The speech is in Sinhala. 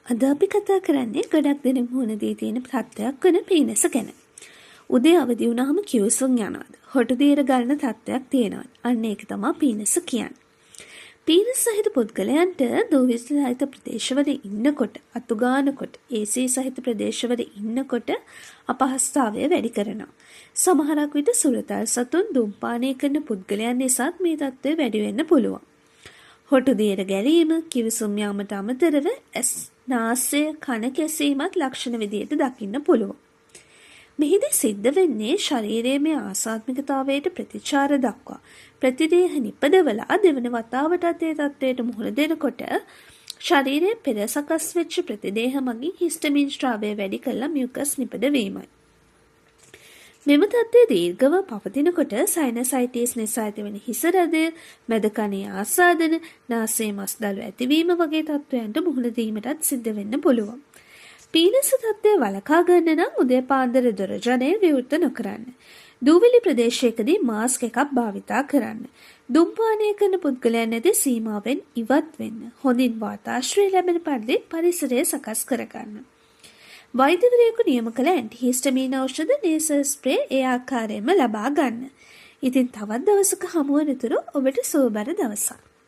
අද අපි කතා කරන්නේ ගොඩක් දෙනෙක් මුහුණ දී තියෙන තත්ත්වයක් වන පීනස ගැන. උදේ අවදි වුණාම කිවිසුම් යනවාද? හොටු දියර ගලන තත්ත්වයක් තියෙනවද? අන්න ඒක තමා පීනස කියන්නේ. පීනස සහිත පුද්ගලයන්ට දූවිලි සහිත ප්‍රදේශවල ඉන්නකොට, අතු ගානකොට, AC සහිත ප්‍රදේශවල ඉන්නකොට අපහසුතාවය වැඩි කරනවා. සමහරක් විට සුරතල් සතුන් දුම්පානය කරන පුද්ගලයන් නිසාත් මේ තත්ත්වය වැඩි වෙන්න පුළුවන්. හොටු දියර ගැලීම, කිවිසුම් යාමට අමතරව ඇස්, නාසය, කන කැසීමත් ලක්ෂණ විදියට දකින්න පුළුවන්. මෙහිදී සිද්ධ වෙන්නේ ශරීරයේ මේ ආසාත්මිකතාවයට ප්‍රතිචාර දක්වා ප්‍රතිදේහ නිපදවලා දෙවන වතාවටත් ඒ තත්ත්වයට මුහුණ දෙනකොට ශරීරයේ පෙර සකස් වෙච්ච ප්‍රතිදේහ මගින් හිස්ටමින් ශ්‍රාවය වැඩි කරලා මියුකස් නිපදවීමයි. මෙම තත්ත්වය දීර්ඝව පවතිනකොට සයිනසයිටිස් නිසා ඇතිවන හිස රදය, මැද කනේ ආසාදන, නාසයේ මස් දළු ඇතිවීම වගේ තත්ත්වයන්ට මුහුණ දීමටත් සිද්ධ වෙන්න පුළුවන්. පීනස තත්ත්වය වළකා ගන්න නම් උදේ පාන්දර දොර ජනේල් විවෘත නොකරන්න. දූවිලි ප්‍රදේශයකදී මාස්ක් එකක් භාවිතා කරන්න. දුම්පානය කරන පුද්ගලයන් ඇති සීමාවෙන් ඉවත් වෙන්න. හොඳින් වාතාශ්‍රය ලැබෙන පරිදි පරිසරය සකස් කරගන්න. වෛද්‍යවරයෙකු නියම කළ ඇන්ටිහිස්ටමීන් ඖෂධ නේසල් ස්ප්‍රේ ඒ ආකාරයෙන්ම ලබා ගන්න. ඉතින් තවත් දවසක හමු වෙනතුරු ඔබට සුවබර දවසක්.